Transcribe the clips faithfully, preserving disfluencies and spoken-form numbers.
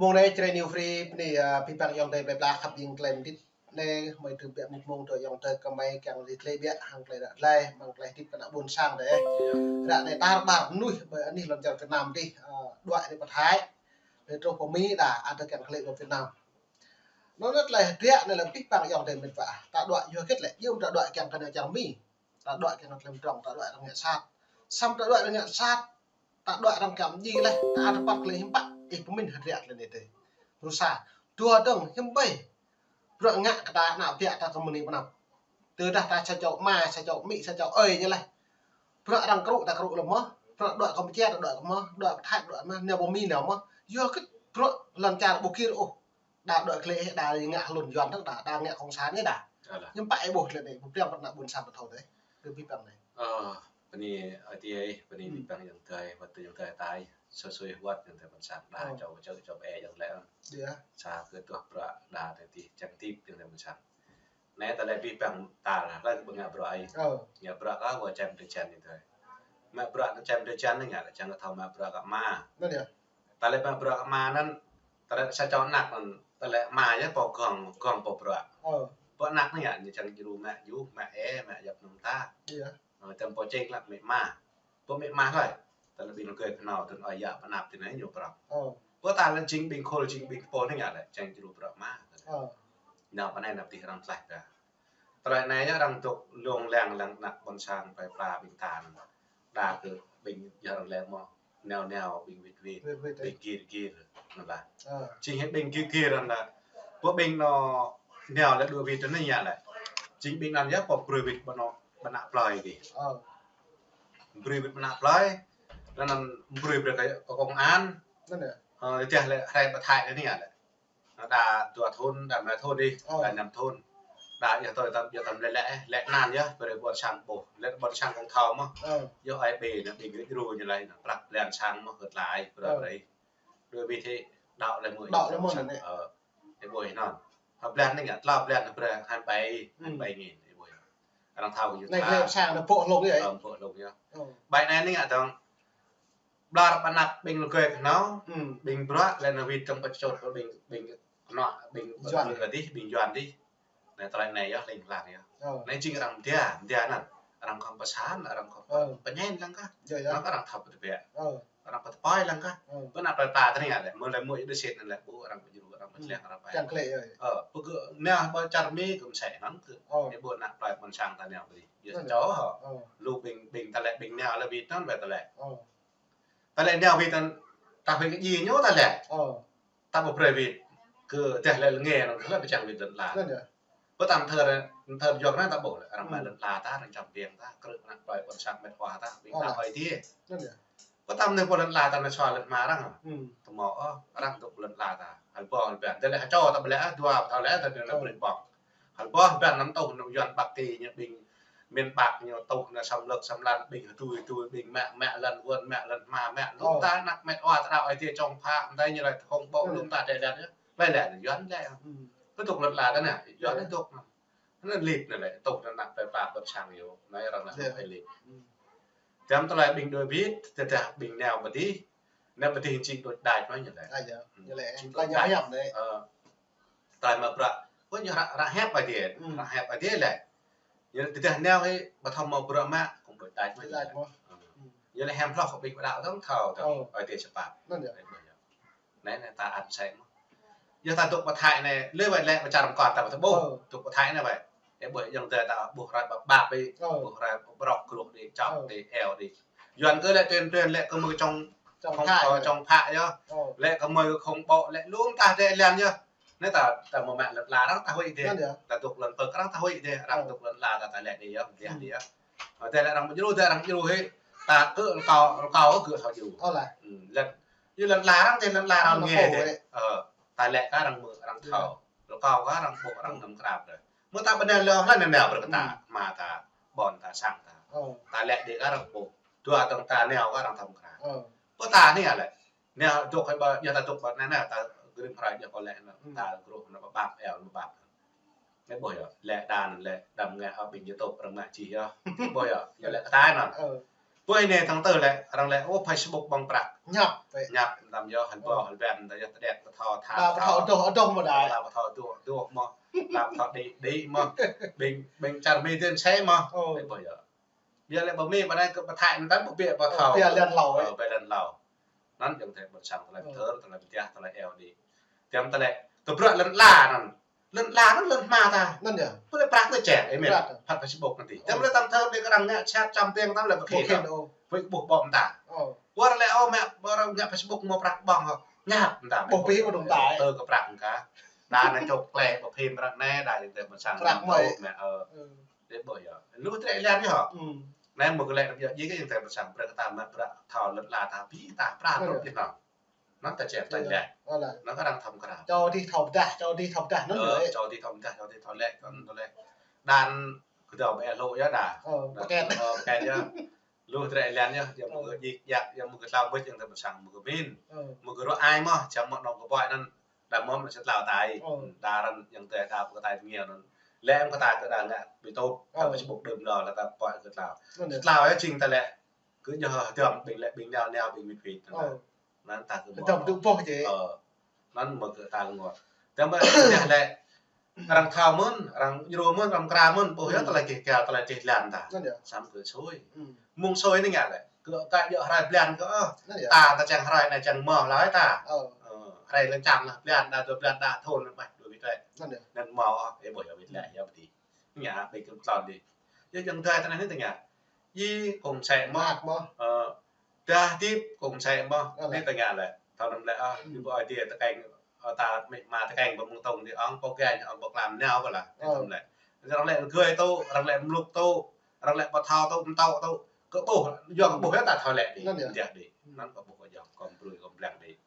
Mông anai Jrai New Free bơni, ơ, abih bang ayŏng adơi plơi pla khăp ƀing tơlơi mơdit. Anai mơi tơbiă mŭk mông tui ayŏng adơi kơmơi kiăng ri tơlơi ƀiă hăng tơlơi ră tơlơi, mơ̆ng tơlơi hơdip kơ ană ƀôn sang adih. Ră anai tar ƀar mơnuih ƀơi anih lŏn čar Việt Nam adih, ơ, đuaĭ rai pơ Thái. Rai truh pơ Mi đa, ăt kiăng tơlơi ƀơi Việt Nam. Anŭn tơlơi hơdră anai lĕ abih bang ayŏng adơi mĕt wa. Ta đuaĭ yua hơget lĕ, yua ta đuaĭ kiăng kơ ană čar Mi. Ta đuaĭ kiăng kơ tơlơi mơdrŏng, ta đuaĭ arăng ngă sat. Samơ̆ ta đuaĭ arăng ngă sat, ta đuaĭ arăng kiăng mơdjai leh, ta ăt păt tơlơi hiư̆m pă, ih pơmĭn hơdră tơlơi anai tih. Rơsa, dua dơ̆ng hiư̆m ƀai. Bruă ngă kơ ta ană biă ta kơ mơni pơnăp. Tơdah ta sa čô ama, sa čô amĭ, sa čô ơi ñu leh. Bruă arăng krŭ ta krŭ leh mơ̆n. Bruă đuaĭ Kampuchia ta đuaĭ mơ̆n, đuaĭ Thái đuaĭ mơ̆n, anai ƀơi Mi nao mơ̆n. Yua hơget bruă lŏn čar ƀu gir ôh. Đa đuaĭ klĕ, đa ngă hlŭn Yuan tơ̆ng, đa, đa ngă cộng sản anai đa. Alah. Hiư̆m pă ih ƀuh tơlơi anai, ƀu pơhiăp kơ ană ƀôn sang ta thâo dih. Kơ abih bang anai. Ơ, bơni Ơi Adai, bơni abih bang ayŏng adơi, wơ̆t tơlơi ayŏng adơi tai, sui sui wơ̆t ayŏng adơi ƀôn sang đa, čô čô čô ƀe ayŏng lĕ. Sa kơ tuh bruă đa tơlơi tih čang tip ayŏng adơi ƀôn sang. Anai tơlơi abih bang ta lah, lăng ƀu ngă bruă ơi. Ngă bruă kơ wơ̆t čang tơčan anai tih. Mă bruă čang tơčan anai ngă, čang kơ thâo mă bruă kơ ama. Tơlơi mă bruă kơ ama anŭn, tơlơi sa čô ană anŭn, tơlơi ama yơh pô gơ̆ng, gơ̆ng pô bruă. Pô ană anai ngă, ñu čang djru mă, djru mă ê, mă yap nŭng ta. Ơ, tơm pô čeng lăp mĕ ama. Pô mĕ ama hlơi. Tơlơi ƀing rơgơi kơnâo, tơlơi ơi yă pơnăp tih anai ñu prŏng. Pô ta lĕ jing ƀing khul, jing ƀing pô anai ngă lĕ, čang djru bruă ama. Nao pơ anai nao tih arăng tlaih ta. Tơlơi anai yơh arăng dŏ lông lăng lăng ană ƀôn sang plơi pla ƀing ta anŭn. Đa kơ ƀing yơh arăng lĕ mơ̆n nao nao ƀing wĭt wĭt, ƀing gir gir anŭn lah. Jing hĭ ƀing gir gir anŭn lah. Pô ƀing nao nao lĕ đuaĭ wĭt anŭn yơh lĕ. Jing ƀing anŭn yơh pô brơi wĭt ƀơi anŭn ƀơi ană plơi dih. Brơi wĭt ƀơi ană plơi. Lăng anŭn brơi brơi kơ, kơ công an. Ơ, tơdah lĕ hrơi pơ Thái anai yơh lĕ. Đa dua thun, đa rơma thun dih, đa năm thun. Đa yơh tui tăm, yơh tăm lĕ lĕ, lĕ anŭn yơh, brơi ƀôn sang ƀuh, lĕ ƀôn sang kông thâo mơ̆n. Yơh ơi ƀe anai, ƀing gơ̆ djru ñu lĕ, prăk blan sang mơ̆n, hơt lai, brơi brơi. Đuaĭ wĭt hĭ, đaŏ lĕ mơ̆n. Đaŏ lĕ mơ̆n anai. Ơ, ih ƀuh anŭn. Hơblan anai ngă, tlâo blan brơi, hăn ƀai, hăn ƀai nghìn, ih ƀuh. Arăng thâo kơ yua ta. Anai lĕ sang anai pŏk hlŏng yơh. Ơ, pŏk hlŏng yơh. Ƀai anai ngă tơ̆ng Ƀlŏr pơnăp ƀing rơgơi kơnâo, ƀing bruă lĕ nao wĭt tơ̆ng pơčut kơ ƀing, ƀing kơnŏ, ƀing Yuan dih, ƀing Yuan dih. Anai tơlơi anai yơh, ling lang yơh. Anai jing arăng mơdia, mơdia anŭn. Arăng khŏm pơsan, arăng khŏm pơñen lăng kah. Arăng kah arăng thâo pơtơbiă. Arăng pơtơpai lăng kah. Pơ anăp plơi pla ta anai lĕ, mơ̆ lĕ mơ̆ yơh dơsit anŭn lĕ, ƀu arăng pơjru, arăng pơtleng, arăng pơai. Čang klĕ yơh. Ơ, pơkơ anai ƀơi čar Mi kơ mơsĕ anŭn kơ. Ơ. Anai ƀu anăp plơi ƀôn sang ta anai ƀu dih. Yơh sa čô hŏ. Lu ƀing, ƀing ta lĕ ƀing nao lĕ wĭt anŭn ƀai ta lĕ. Tơlơi nao wĭt anŭn, ta huĭ kơ djai ñu ta lĕ. Ta ƀu brơi wĭt. Kơ tơdah lĕ lơnge anŭn, kơ lĕ pơčang wĭt lŏn ala. Pơtăm thơ, thơ yua anai ta ƀuh lĕ, arăng mă lŏn ala ta, arăng čăm biang ta, krư̆ anăp plơi ƀôn sang mĕt wa ta, ƀing ta ơi dih. Pơtăm anai pô lŏn ala ta anai sua lŏn hma arăng. Tơmâo ôh, arăng dŏ lŏn ala ta. Hal ƀuh, hal ƀiă. Tơlơi ha čô ta ƀu lĕ, dua ta lĕ, ta anai brơi ƀơ̆ng. Hal ƀuh ƀan anăm tuh anăm Yuan Bắc ti ñu ƀing miền Bắc ñu tuh anai xâm lược xâm lăng ƀing hơdui hơdui ƀing mă mă lŏn wơ̆n mă lŏn hma mă lŏn ta anăp mĕt wa ta đaŏ Ơi Adai čong phă mơtai ñu lĕ khŏng ƀô̆ lŏn ta đe lĕ. Ƀai lĕ Yuan lĕ. Kơ dŏ lŏn ala ta anai Yuan anai dŏ. Anai lip anai lĕ tuh anăp plơi pla ƀôn sang yơh. Anai arăng anăp plơi lip. Tơm tơlơi ƀing đuaĭ wĭt, tơdah ƀing nao pơ dih, nao pơ dih jing đôč đač mơ̆n ñu lĕ. Jing đôč đač. Ơ. Tơlơi mă bruă, ơ ñu ră, ră hiăp Ơi Adai, ră hiăp Ơi Adai lĕ. Ñu lĕ tơdah nao hĭ, ƀu thâo mă bruă mă, kơ đôč đač mơ̆n ñu lĕ. Ơ. Ñu lĕ hiam hloh kơ ƀing ƀu đaŏ tơ̆ng thâo, thâo Ơi Adai sơpă. Anai, anai ta ăt mơsĕ mơ̆n. Yua ta dŏ pơ Thái anai, lĕ wai lĕ pơ čar mơkŏn ta ƀu thâo ƀuh, dŏ pơ Thái anai wai. Ơ, ƀuh ayŏng adơi ta ƀuh hrơi ƀap ƀap dih, ƀuh hrơi ƀrŏk gruh dih, čŏk dih, eo dih. Yuan kơ lĕ tuyên truyền lĕ kơ mơi čong, čong phă yơh. Lĕ kơ mơi kơ khŏng ƀô̆ lĕ lŏm ta đe lĕ yơh. Anai ta, ta mă mă lŏn ala arăng ta huĭ dih. Ta dŏ lŏn pơk arăng ta huĭ dih, arăng dŏ lŏn ala ta, ta lĕ dih yơh, dih dih yơh. Ơ, tơlơi arăng pơjru, tơlơi arăng pơjru hĭ. Ta kơ rơkâo, rơkâo kơ thâo jru. Lĕ. Yua lŏn ala arăng dih, lŏn ala arăng ngă dih. Ơ, ta lĕ kơ arăng mơ̆, arăng thâo. Rơkâo kơ arăng ƀuh, arăng ngăm krăp dih. Mơ̆ ta ƀu nao lŏn, hlơi nao nao brơi kơ ta, ama ta, ƀôn ta, sang ta. Ta lĕ dih kơ arăng ƀuh. Dua tơ̆ng ta nao kơ arăng thâo krăp. Pơ ta anai lĕ. Nao dŏ hĭ ƀơi, yua ta dŏ ƀơi anai anai, ta gơrim hrơi yua kơ lĕ anai. Ta gruh anai ƀap ƀap, eo anai ƀap ƀap. Anai ƀuh yơh, lĕ đa anai lĕ, đăm ngă ƀing YouTube arăng mă čih yơh. Ƀuh yơh, yua lĕ kơ ta anai. Ƀơi anai tơ̆ng tơ lĕ, arăng lĕ, ơ, Facebook ƀơ̆ng prăk. Ñăp, ơ. Ñăp, tăm yơh, hơn ƀơ̆, hơn ƀĕn, tăm yơh, tơđet, pơthâo, tha, đa pơthâo, pơthâo, adoh, adoh mơ̆ đa. Đa pơthâo, adoh, adoh mơ̆. Đa pơthâo, đĭ, đĭ mơ̆. Ƀing, ƀing čar Mi tơ̆n sĕ mơ̆. Ơ. Ƀơi ƀơi yơh. Ƀiă lĕ ƀơi Mi, ƀơi anai kơ pơthâo, tăm ƀơi ƀiă pơthâo. Ơ, ƀiă lăn lâo, ơ. Ơ, ƀiă lăn lâo. Anŭn yơh tơlơi ƀôn sang tơlơi pơthâo, tơlơi pơtiah, tơlơi eo đĭ. Tăm tơlơi, tơbră lăn la anŭn. Lăn la anŭn lăn hma ta. Anŭn yơh. Ƀu lĕ prăk tơ čĕ, ơ mĕt. Prăk. Phat Facebook anŭn tih. Ơ. Tăm lĕ tăm thơ ƀing arăng ngă chat čăm tiang tăm lĕ ƀu khĭn. Ƀu khĭn ôh. Ƀu ƀuh ƀô̆ mơta. Ơ. Wơr lĕ ơ mĕt, ƀơi arăng ngă Facebook mơ̆ prăk ƀơ̆ng hŏ. Ñăp mơta. Ƀu pih ƀu dŏng tai. Tơ kơ prăk mơ̆n ka. Đa anai čŏk klĕ, ƀu phim prăk anai, đa yơh tơlơi ƀôn sang. Prăk mơ̆. Mĕt, ơ. Ơ. Đĭ ƀơi yơh. Lu trĕ lĕ anai hŏ. Ơ. Anai mơ̆ kơ lĕ ƀiă djai kơ yơh tơlơi ƀôn sang, prăk ta mĕt prăk thâo lăn la ta pi ta prăk. Ơ. Rŏt yơh hŏ. Anŭn ta čĕ ta lĕ. Ơ, lĕ. Anŭn kơ arăng thâo krăp. Čô dih thâo pơdah, čô dih thâo pơdah, anŭn. Ơ, lĕ. Čô dih thâo pơdah, čô dih thâo lĕ, kơ anŭn lĕ. Đa kơ dŏ ƀĕ hlô yơh đa. Ơ, pơkĕt. Ơ, pơkĕt yơh. Lu trĕ lĕ yơh, yơh mơ̆ kơ djik djak, yơh mơ̆ kơ tlao ƀơ̆t, yơh tơlơi ƀôn sang mơ̆ kơ min. Ơ. Mơ̆ kơ rŏ ai mơ̆, čăm mơ̆ nŏng kơ ƀoi anŭn. Đa mơ̆ mơ̆ sĭt tlao tai. Ơ. Đa arăng yơh tơlơi đa pơkơtai tơngia anŭn. Lĕ mơ̆ kơ ta kơ đa ngă ƀi tŭp, ơ, kơ Facebook đơ̆m đo lĕ ta ƀoi kơ tlao. Anŭn yơh. Sĭt tlao yơh jing ta lĕ. Kơ yơh hơdơ̆m ƀing lĕ ƀing nao nao ƀing mit phit. Ơ. Anŭn ta kơ ƀuh. Tơdăm tŭ boh jĕ. Ơ. Anŭn mơ̆ kơ ta ngă. Tơdah ƀơi tơdah lĕ arăng thâo mơ̆n, arăng djru mơ̆n, arăng kra mơ̆n, ƀuh yơh. Ơ. Tơlơi čih kial, tơlơi čih lan ta. Anŭn yơh. Săm kơ sui. Ơ. Mơ̆ng sui anai ngă lĕ. Kơ ta djơ̆ hrơi blan kơ, ơ. Anŭn yơh. Ta, ta čang hrơi anai čang mơ̆ lơi ta. Ơ. Ơ, hrơi lĕ čang lah blan, đa dua blan, đa thŭn lah ƀah dua bit lĕ. Anŭn yơh. Anŭn mơ̆, ơ, ơ, ƀuh yơh bit lĕ, yơh bit. Ngă ƀing kơ tlôn dih. Yơh jơ̆ng tơlơi ta anai anai ta ngă. Yơh kông sĕ mơ̆. Mơak mơ̆. Ơ, Dah tip kông sĕ mơ̆. Ơ, anai ta ngă lĕ. Thâo anŭn lĕ, ơ, ơ. Yua ƀơi adih tơkeng, ơ, ta mĕt ma tơkeng ƀơi mơ̆ng tŏng dih ŏng pô ganh, ŏng pô klam nao kơ lah. Ơ. Tơm lĕ. Arăng lĕ rơgơi tŭ, arăng lĕ mluk tŭ, arăng lĕ pơthâo tŭ, mtâo tŭ. Kơ ƀuh, yua kơ ƀuh yơh ta thâo lĕ dih. Anŭn yơh. Dih dih. Anŭn kơ ƀuh kơ yơh, kông brui, kông blang dih.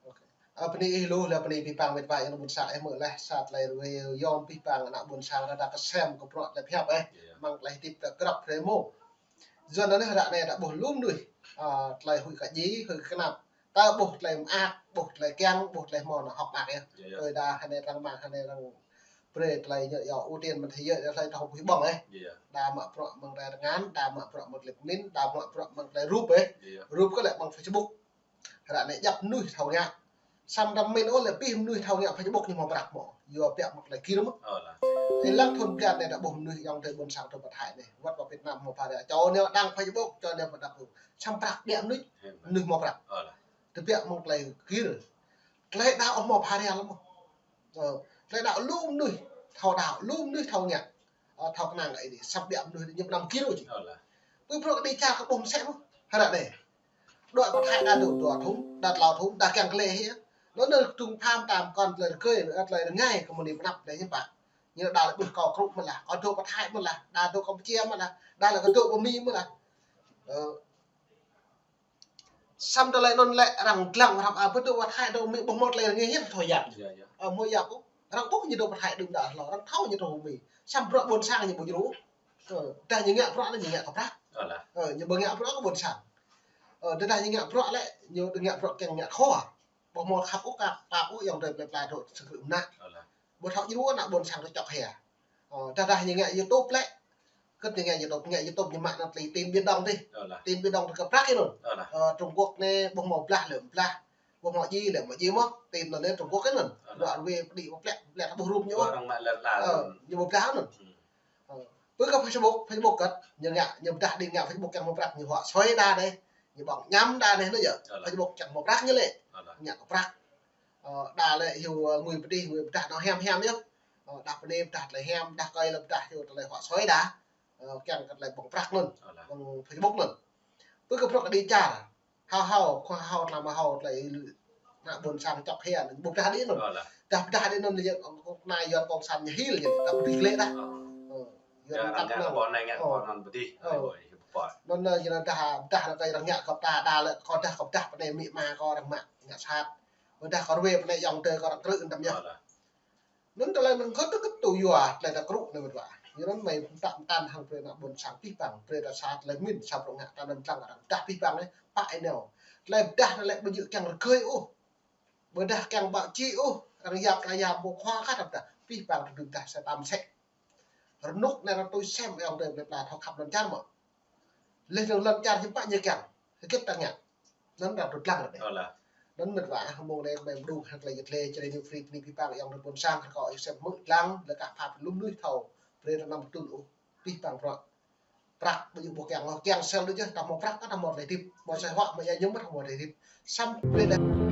Ơ, bơni ih lu, lĕ bơni abih bang mĕt wa ayŏng adơi ƀôn sang ih mơ̆ lĕ, sa tơlơi rơwĕ yom abih bang ană ƀôn sang ră ta kơsem kơ bruă tơlơi pơhiăp ih. Yơh. Mơ̆ng tơlơi hơdip ta krăp rơmô. Yua anŭn lĕ ră anai ta ƀuh lu mơnuih, ơ, tơlơi huĭ kơ djai, huĭ kơ kơnap. Ta ƀuh tơlơi mơak, ƀuh tơlơi kiăng, ƀuh tơlơi hmâo anŭn hŏk mơak yơh. Yơh, yơh. Ơi đa hơnai arăng mă hơnai arăng brơi tơlơi ñu yua ưu tiên mơ̆n tơlơi yơh, tơlơi thâo huĭ ƀơ̆ng ih. Yơh, yơh. Đa mă bruă mơ̆ng tơlơi rơngan, đa mă bruă mơ̆ng tơlơi pơmĭn, đa mă bruă mơ̆ng tơlơi rup ih. Yơh, yơh. Rup kơ lĕ mơ̆ng Facebook. Ră anai djăp mơnuih thâo ngă. Săm đăm min ôh lĕ pih mơnuih thâo ngă Facebook ñu hmâo prăk mơ̆. Yua biă mơ̆ng tơlơi gir mơ̆. Ơ, lah. Ih lăng thŭn blan anai ta ƀuh mơnuih ayŏng adơi ƀôn sang tơ pơ Thái anai. Wơ̆t pơ Việt Nam hmâo phara. Čô anai đang Facebook, čô anai pơ đăp. Săm prăk biă mơnuih. Hơm. Mơnuih hmâo prăk. Ơ, lah. Tơbiă mơ̆ng tơlơi gir. Tơlơi đaŏ hmâo phara lăm mơ̆. Ơ, tơlơi đaŏ lu mơnuih thâo đaŏ, lu mơnuih thâo ngă. Ơ, thâo kơnang kơ Ơi Adai, săm biă mơnuih ñu pơnăm gir ôh či. Ơ, lah. Pơ bruă kơ djai čar kơ ƀuh mơsĕ mơ̆. Ră anai. Đuaĭ pơ Thái đa dŏ dua thŭn, đa tlâo thŭn, đa kiăng kơ lĕ hĭ. Anŭn anai trung pham tam kŏn tơlơi rơgơi, tơlơi rơngai kơ mơnuih pơnăp lĕ hiư̆m pă. Ñu đa lĕ ƀuh kâo krŭ mơ̆n lah, kâo dŏ pơ Thái mơ̆n lah, đa dŏ Kampuchia mơ̆n lah, đa lĕ kâo dŏ pơ Mi mơ̆n lah. Ơ, săm tơlơi anŭn lĕ arăng lăng hrăm a pơ dŏ pơ Thái dŏ Mi ƀuh hmâo tơlơi rơngai hiư̆m thâo yap. Yơh, yơh. Ơ, hmâo yap ôh. Arăng ƀuh ñu dŏ pơ Thái đưm đă hlâo, arăng thâo ñu dŏ Mi. Săm bruă ƀôn sang ñu ƀu djru. Ơ, tơdah ñu ngă bruă anai ñu ngă kơ prăk. Ơ, lah. Ơ, ñu ƀu ngă bruă kơ ƀôn sang. Ơ, tơdah ñu ngă bruă lĕ, ñu ngă bruă kiăng ngă khua. Ƀu hmâo khăp ôh, kăp, kăp ôh, ayŏng adơi plei pla dŏ sơkrư̆ mơnă. Ơ, lah. Ƀu thâo djru ană ƀôn sang dŏ čŏk hia. Ơ, tơdah ñu ngă YouTube lĕ. Kơ ñu ngă YouTube, ngă YouTube ñu mă anŭn tơlơi tin Biển Đông dih. Ơ, lah. Tin Biển Đông dih kơ prăk anŭn. Ơ, lah. Ơ, Trung Quốc anai ƀu hmâo blah lĕ blah. Ƀu hmâo djai lĕ hmâo djai mơ̆. Tin anŭn anai Trung Quốc anŭn. Ơ, lah. Dŏ rơwĕ pơđĭ pơplĕ, pơplĕ ta ƀuh rup ñu. Ơ, ƀu hmâo blah anŭn. Ơ, ñu ƀu blah anŭn. Hơm. Ơ, pơ kơ Facebook, Facebook kơt, ñu ngă, ñu pơdah đĭ ngă Facebook kiăng hmâo prăk, ñu huă sui đa anai, ñu ƀơ̆ng añăm đa anai, anŭn yơh. Ơ, lah. Facebook kiăng hmâo prăk ñu lĕ. Ơ, lah. Ngă kơ prăk. Ơ, đa lĕ hyu, ơ, ngui pơđĭ, ngui pơdah anŏ hiam hiam yơh. Ơ, đah pơnê pơdah tơlơi hiam, đah kơi lĕ pơdah hyu tơlơi huă sui đa. Ơ, kiăng kơ tơlơi ƀơ̆ng prăk anŭn. Ơ, lah. Ƀơ̆ng Facebook anŭn. Pơ kơ bruă kơ djai čar. Hao hao, khua hao, tlam hao, tơlơi ană ƀôn sang čŏk hia, ƀu pơdah đĭ anŭn. Ơ, lah. Dah pơdah đĭ anŭn, yơh, kông, kông, anai yua kông san ñu hil, yơh, ta pơdah glĕ dah. Ơ. Ơ, yua anŭn ta kơnang. Ơ. Anŭn, ơ, yua anŭn dah, dah anŭn kơ arăng ngă kơ ta, dah lĕ kơ dah, kơ dah pơ anai amĭ ama kơ arăng mă ngă sat. Kơ dah kơ rơwĕ pơ anai ayŏng adơi kơ arăng krư̆ tơm yơh. Ơ, lah. Anŭn tơlơi anŭn kơ tơkơt tŭ yua, tơlơi ta krư̆ anai mĕt wa. Yua anŭn mơi pơtă pơtăn hăng brơi ană ƀôn sang abih bang, brơi ta sa tơlơi pơmĭn, sa bruă ngă ta anŭn lăng arăng pơdah abih bang anai, pă ih nao. Tơlơi pơdah anŭn lĕ ƀu djơ̆ kiăng rơgơi ôh. Ƀu dah kiăng ƀă čĭ ôh, arăng yap ta yap ƀu khua kơ ta pơdah, abih bang ta đưm dah sa tam sĕ. Rơnŭk anai arăng tui sem ayŏng adơi plei pla thâo khăp lŏn čar mơ̆. Leh anŭn lŏn čar hiư̆m pă ñu kiăng. Tơkĕt ta ngă. Anŭn arăng tŭ lăng ră anai. Ơ lah. Anŭn mĕt wa, mơ̆ng anai kơmơi mơđung hăng tơlơi yơh tơlơi, čơrei ñu free bơni abih bang ayŏng adơi ƀôn sang, rơkâo ih sem hmư̆ lăng, lĕ kah pha pơlŭm mơnuih thâo. Brơi anăm tŭ ôh. Abih bang prăk. Prăk ƀu djơ̆ ƀu kiăng, kiăng sel đôč yơh, ta hmâo prăk, ta hmâo tơlơi hơdip. Hmâo asơi huă, hmâo ia ñum, ta hmâo tơlơi hơdip. Samơ̆ brơi đah.